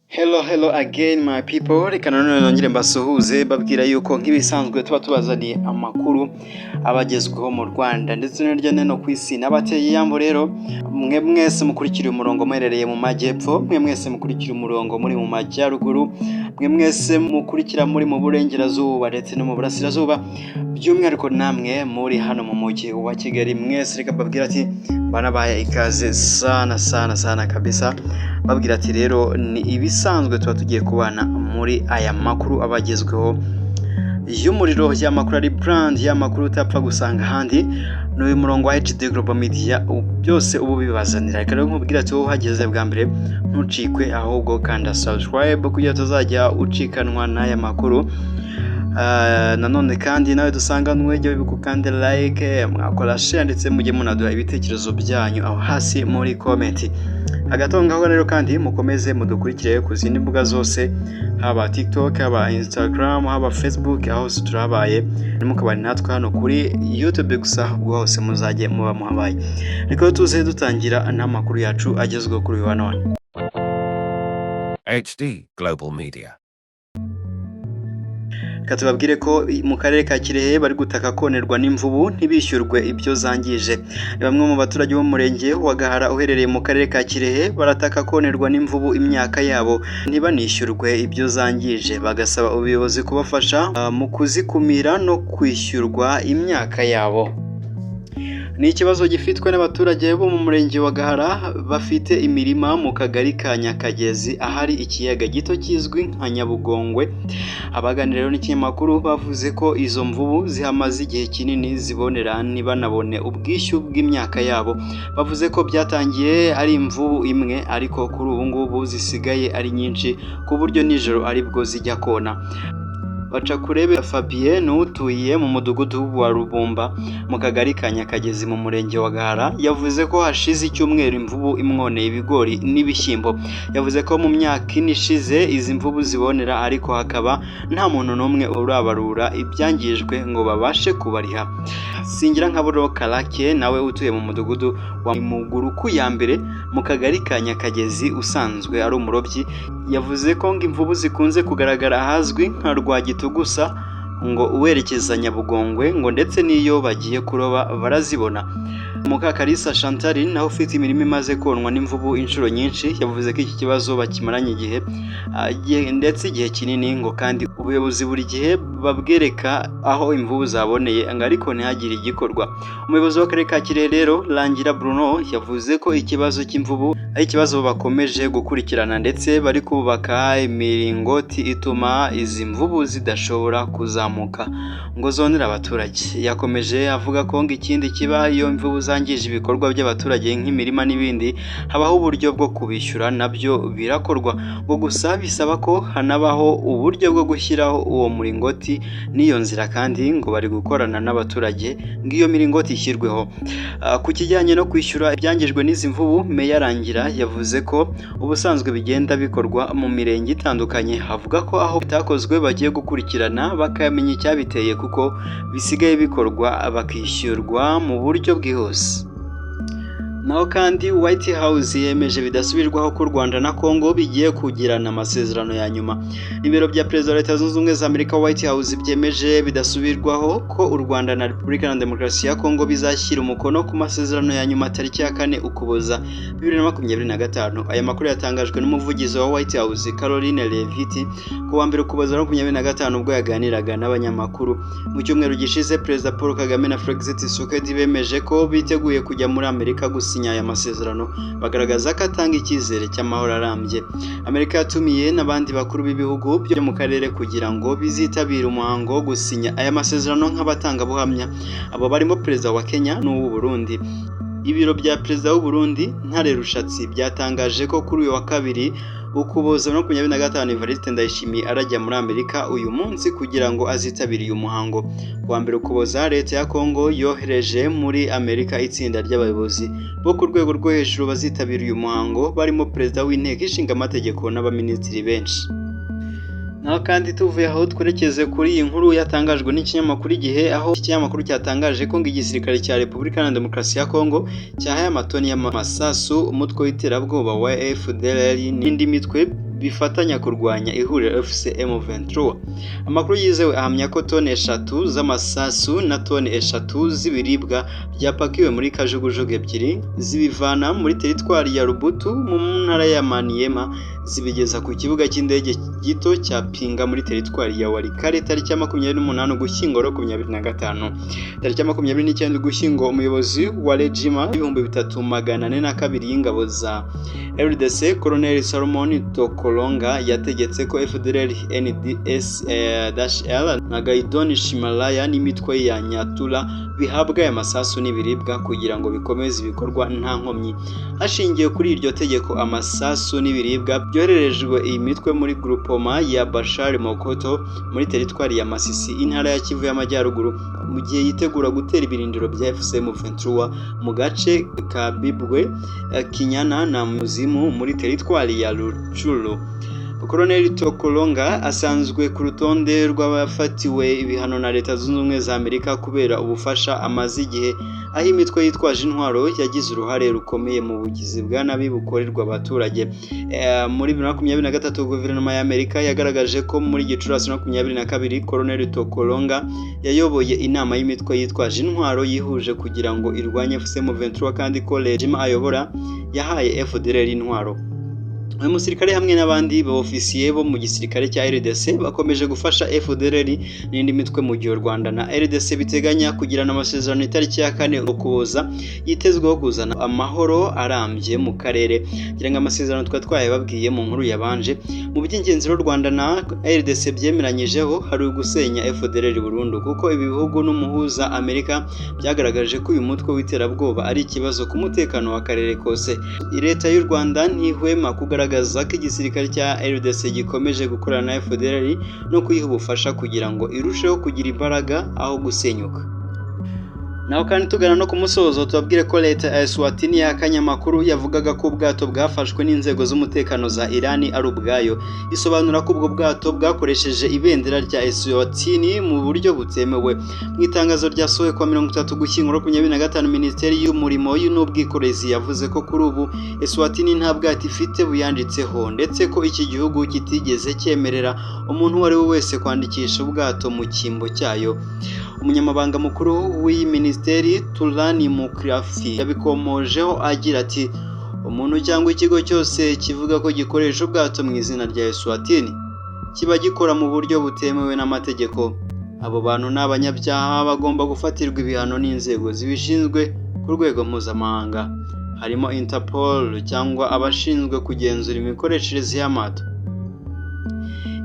Hello, hello again, my people. Reka nanone nongere mbasuhuze, babwira yuko nk'ibisanzwe tuba tubazaniye amakuru abagezweho mu Rwanda ndetse no hirya no hino ku isi. N'abateye iyambo rero, mwe mwese mukurikira umurongo muherereye mu majyepfo, mwe mwese mukurikira umurongo muri mu majyaruguru, mwe mwese mukurikira muri mu burengerazuba ndetse no mu burasirazuba, by'umwihariko namwe muri hano mu mujyi wa Kigali, mwese reka mbabwira ati banabaye ikaze sana sana sana kabisa. Babwira ati rero ni ibisanzwe, tuba tugiye kubana muri aya makuru abagezweho y'umuriro, y'amakuru ari brand, y'amakuru utapfa gusanga ahandi. Ni uyu murongo wa HD Global Media byose ubu bibazanira. Reka rero nkubwira ati wowe uhageze bwa mbere, ntucikwe, ahubwo kanda subscribe kugira utazajya ucikanwa n'aya makuru. Nanone kandi nawe dusanganwe, jya wibuka ukande like, mwakora share, ndetse mujye munaduha ibitekerezo byanyu aho hasi muri comment. Hagati aho ngaho rero kandi mukomeze mudukurikire ku zindi mbuga zose, haba TikTok, haba Instagram, haba Facebook, aho hose turahabaye. Ntimukabane natwe hano kuri YouTube gusa, ubwo hose muzajye muba muhabaye. Reka tuze dutangira n'amakuru yacu agezweho kuri uyu wa none. HD Global Media. Reka tubabwire ko mu karere ka Kirehe bari gutaka konerwa n'imvubu ntibishyurwe ibyo zangije. Ni bamwe mu baturage bo mu murenge wa Gahara uherereye mu karere ka Kirehe, barataka konerwa n'imvubu imyaka yabo ntibanishyurwe ibyo zangije, bagasaba ubuyobozi kubafasha mu kuzikumira no kwishyurwa imyaka yabo. Ni ikibazo gifitwe n'abaturage bo mu murenge wa Gahara bafite imirima mu kagari ka Nyakagezi, ahari ikiyaga gito kizwi nka Nyabugongwe. Abaganira rero n'ikinyamakuru bavuze ko izo mvubu zihamaze igihe kinini zibonera ntibanabone ubwishyu bw'imyaka yabo. Bavuze ko byatangiye ari imvubu imwe, ariko kuri ubu ngubu zisigaye ari nyinshi, ku buryo nijoro aribwo zijya kona. Bacakurebe Fabien ni utuye mu mudugudu wa Rubumba mu kagari ka Nyakagezi mu murenge wa Gahara, yavuze ko hashize icyumweru imvubu imwoneye ibigori n'ibishyimbo. Yavuze ko mu myaka 4 ishize izi mvubu zibonera, ariko hakaba nta muntu n'umwe urabarura ibyangijwe ngo babashe kubariha. Singirankaburo Karake nawe utuye mu mudugudu wa Muguruku ya mbere mu kagari ka Nyakagezi, usanzwe ari umurobyi, yavuze ko ngo imvubu zikunze kugaragara ahazwi nka Rwagitugusa ngo uwerekeza Nyabugongwe, ngo ndetse n'iyo bagiye kuroba barazibona. Mukakarisa Chantal nawe ufite imirima imaze konwa n'imvubu inshuro nyinshi, yavuze ko iki kibazo bakimaranye igihe ndetse igihe kinini, ngo kandi ubuyobozi buri gihe babwereka aho imvubu zaboneye, ngo ariko ntihagire igikorwa. Umuyobozi w'akarere ka Kirehe rero, Rangira Bruno, yavuze ko ikibazo cy'imvubu ari ikibazo bakomeje gukurikirana, ndetse bari kubaka imiringoti ituma izi mvubu zidashobora kuzamuka ngo zonere abaturage. Yakomeje avuga ko ngo ikindi kiba iyo imvubu zangije ibikorwa by'abaturage nk'imirima n'ibindi, habaho uburyo bwo kubishyura, nabyo birakorwa, ngo gusa bisaba ko hanabaho uburyo bwo gushyiraho uwo muringoti n'iyo nzira, kandi ngo bari gukorana n'abaturage ngo iyo miringoti ishyirweho. Ku kijyanye no kwishyura ibyangijwe n'izi mvubu, Meya Rangira yavuze ko ubusanzwe bigenda bikorwa mu mirenge itandukanye, avuga ko aho bitakozwe bagiye gukurikirana bakamenya icyabiteye, kuko bisigaye bikorwa bakishyurwa mu buryo bwihuse. Naho kandi White House yemeje bidasubirwaho ko u Rwanda na Congo bigiye kugirana amasezerano ya nyuma. Ibiro bya Perezida wa Leta Zunze Ubumwe za Amerika, White House, byemeje bidasubirwaho ko u Rwanda na Repubulika na Demokarasi ya Congo bizashyira umukono ku masezerano ya nyuma tariki ya 4 Ukuboza 2025. Aya makuru yatangajwe n'umuvugizi wa White House, Karoline Leavitt, ku wa 1 Ukuboza 2025, ubwo yaganiraga n'abanyamakuru. Mu cyumweru gishize, Perezida Paul Kagame na Felix Tshisekedi bemeje ko biteguye kujya muri Amerika gusinya aya masezerano, bagaragaza ko atanga icyizere cy'amahoro arambye. Amerika yatumiye n'abandi bakuru b'ibihugu byo mu karere kugira ngo bizitabire umuhango wo gusinya aya masezerano nk'abatangabuhamya. Abo barimo Perezida wa Kenya n'uw'u Burundi. Ibiro bya Perezida w'u Burundi, Ntare Rushatsi, byatangaje ko kuri uyu wa 2 Ukuboza 2025 Evariste Ndayishimiye arajya muri Amerika uyu munsi kugira ngo azitabire uyu muhango. Ku wa 1 Ukuboza, Leta ya Congo yohereje muri Amerika itsinda ry'abayobozi bo ku rwego rwo hejuru bazitabira uyu muhango, barimo Perezida w'Inteko Ishinga Amategeko n'abaminisitiri benshi. Naho kandi tuvuye aho twerekeze kuri iyi nkuru yatangajwe n'ikinyamakuru Igihe, aho ikinyamakuru cyatangaje ko ngo igisirikare cya Repubulika Iharanira Demokarasi ya Kongo cyahaye amatoni y'amasasu umutwe w'iterabwoba wa FDLR n'indi mitwe bifatanya kurwanya ihuriro AFC M23. Amakuru yizewe ahamya ko toni 3 z'amasasu na toni 3 z'ibiribwa byapakiwe muri kajugujugu 2 zibivana muri teritwari ya Rubutu mu ntara ya Maniema zibigeza ku kibuga cy'indege gito cya Pinga muri teritwari ya Walikale tariki ya 28 Ugushyingo 2025. Tariki ya 29 Ugushyingo, umuyobozi wa Regima 3402 y'ingabo za RDC Colonel Salomon Tokolonga yategetse ko FDLR NDS-L na Gaidon Shimalaya n'imitwe ya Nyatura bihabwa aya masasu n'ibiribwa kugira ngo bikomeze ibikorwa nta nkomyi. Hashingiwe kuri iryo tegeko, amasasu n'ibiribwa byohererejwe iyi mitwe muri Groupoma ya Bashar Mokoto muri teritwari ya Masisi, intara ya Kivu y'Amajyaruguru, mu gihe yitegura gutera ibirindiro bya AFC M23 mu gace ka Bibwe, Kinyana na Muzimu muri teritwari ya Rucuru. Colonel Tokolonga asanzwe ku rutonde rw'abafatiwe ibihano na Leta Zunze Ubumwe za Amerika kubera ubufasha amaze igihe aho imitwe yitwaje intwaro yagize uruhare rukomeye mu bugizi bwa nabi bukorerwa abaturage. Muri 2023 guverinoma ya Amerika yagaragaje ko muri Gicurasi 2022 Colonel Tokolonga yayoboye inama y'imitwe yitwaje intwaro yihuje kugira ngo irwanye AFC M23, kandi ko regime ayobora yahaye FDLR intwaro. Uyu musirikare hamwe n'abandi ba ofisiye bo mu gisirikare cya RDC bakomeje gufasha FDLR n'indi mitwe mu gihe u Rwanda na RDC biteganya kugirana amasezerano itariki ya 4 Ukuboza yitezweho kuzana amahoro arambye mu karere. Ngira ngo amasezerano twari twayababwiye mu nkuru yabanje. Mu by'ingenzi u Rwanda na RDC byemeranyijeho hari ugusenya FDLR burundu, kuko ibi bihugu n'umuhuza Amerika byagaragaje ko uyu mutwe w'iterabwoba ari ikibazo ku mutekano w'akarere kose. Leta y'u Rwanda ntihwema kugaragaza ko igisirikare cya RDC gikomeje gukorana na FDLR no kuyiha ubufasha kugira ngo irusheho kugira imbaraga aho gusenyuka. Naho kandi tugana no ku musozo, tubabwire ko leta ya Eswatini yahakanye amakuru yavugaga ko ubwato bwafashwe n'inzego z'umutekano za Irani ari ubwayo. Isobanura ko ubwo bwato bwakoresheje ibendera rya Eswatini mu buryo butemewe. Mu itangazo ryasohowe kuwa 30 Ugushyingo 2025, Minisiteri y'Umurimo n'Ubwikorezi yavuze ko kuri ubu Eswatini nta bwato ifite buyanditseho, ndetse ko iki gihugu kitigeze cyemerera umuntu uwo ari we wese kwandikisha ubwato mu cyimbo cyayo. Umunyamabanga mukuru w'iyi minisiteri Tulani Mukrafi yabikomojeho agira ati: umuntu cyangwa ikigo cyose kivuga ko gikoresha ubwato mu izina rya Eswatini kiba gikora mu buryo butemewe n'amategeko. Abo bantu ni abanyabyaha bagomba gufatirwa ibihano n'inzego zibishinzwe ku rwego mpuzamahanga, harimo Interpol cyangwa abashinzwe kugenzura imikoreshereze y'amato.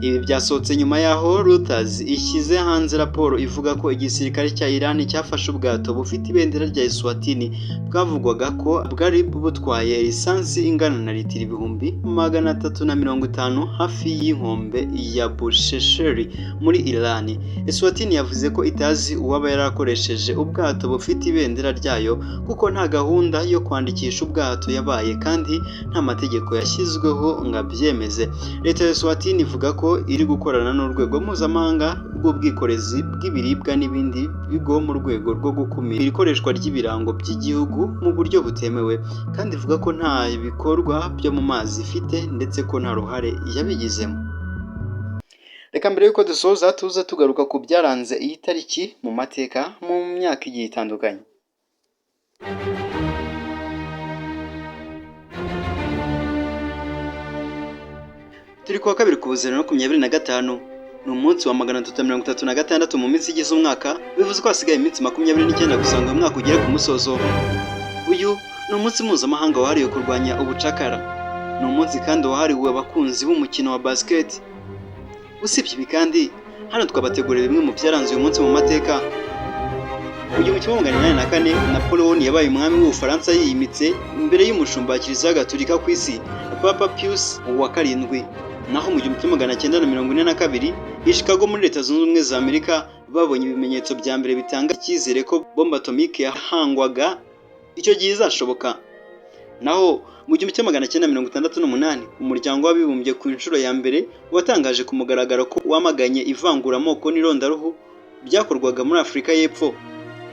Ibi byasohotse nyuma y'aho Reuters ishyize hanze raporo ivuga ko igisirikare cya Iran cyafashe ubwato bufite ibendera rya Eswatini bwavugwaga ko bwari butwaye lisansi ingana na litiro 350,000 hafi y'inkombe ya Bushehr muri Iran. Eswatini yavuze ko itazi uwaba yarakoresheje ubwato bufite ibendera ryayo kuko nta gahunda yo kwandikisha ubwato yabaye kandi nta mategeko yashyizweho ngo abyemeze. Leta ya Eswatini ivuga ko iri gukorana n'urwego mpuzamahanga rw'ubwikorezi bw'ibiribwa n'ibindi bigo mu rwego rwo gukumira ikoreshwa ry'ibirango by'igihugu mu buryo butemewe, kandi ivuga ko nta bikorwa byo mu mazi ifite ndetse ko nta ruhare yabigizemo. Reka mbere y'uko dusoza tuze tugaruka ku byaranze iyi tariki mu mateka mu myaka igiye itandukanye. Turi kuwa kabiri Ukuboza 2025, ni umunsi wa 336 mu minsi igize umwaka, bivuze ko hasigaye iminsi 29 gusa ngo uyu mwaka ugere ku musozo. Uyu ni umunsi mpuzamahanga wahariwe kurwanya ubucakara. Ni umunsi kandi wahariwe abakunzi b'umukino wa basket. Usibye ibi kandi, hano twabateguriye bimwe mu byaranze uyu munsi mu mateka. Mu 1804 Napoleon yabaye umwami w'Ubufaransa yiyimitse imbere y'umushumba wa Kiliziya Gatolika ku isi, Papa Pius wa karindwi. Naho mu 1942 i Chicago muri Leta Zunze Ubumwe za Amerika babonye ibimenyetso bya mbere bitanga icyizere ko bombe atomike yahangwaga icyo gihe izashoboka. Naho mu 1968, Umuryango w'Abibumbye ku nshuro ya mbere watangaje ku mugaragaro ko wamaganye ivanguramoko n'irondaruhu byakorwaga muri Afurika y'Epfo.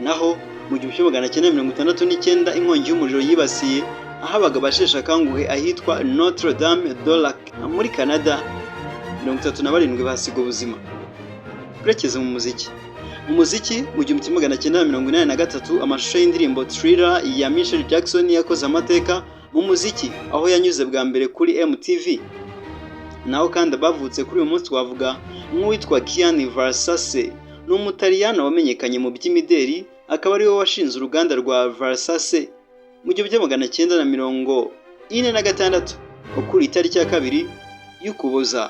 Naho mu 1969, inkongi y'umuriro yibasiye ahabaga abasheshe akanguhe ahitwa Notre Dame du Lac muri Canada, 37 bahasiga ubuzima. Twerekeze mu muziki. Mu muziki, mu 1983, amashusho y'indirimbo "Thriller" ya Michael Jackson yakoze amateka mu muziki, aho yanyuze bwa mbere kuri MTV. Naho kandi abavutse kuri uyu munsi twavuga nk'uwitwa Gianni Versace. Ni Umutaliyano wamenyekanye mu by'imideri, akaba ariwe washinze uruganda rwa Versace mu 1946, kuri itariki ya 2 y'Ukuboza.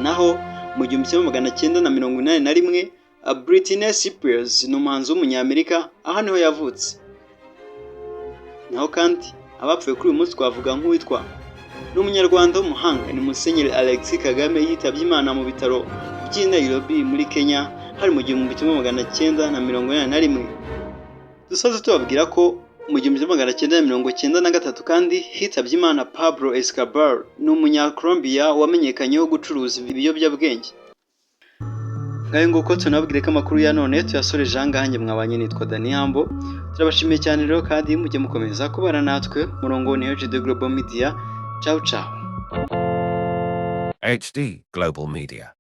Naho mu 1981, Britney Spears ni umuhanzi w'Umunyamerika, aha niho yavutse. Naho kandi abapfuye kuri uyu munsi twavuga nk'uwitwa, ni Umunyarwanda w'umuhanga, ni Musenyeri Alexis Kagame, yitabye Imana mu bitaro by'i Nairobi muri Kenya, hari mu 1981. Dusoza tubabwira ko mu 1993 kandi hitabye Imana Pablo Escobar, ni Umunyacolombia wamenyekanyeho gucuruza ibiyobyabwenge. Ngayo nguko, tunababwire ko amakuru ya none tuyasoreje aha ngaha. Njye mwabanye nitwa Dani Hambo. Turabashimiye cyane rero, kandi mujye mukomeza kubana natwe. Umurongo ni HD Global Media. Ciao ciao. HD Global Media.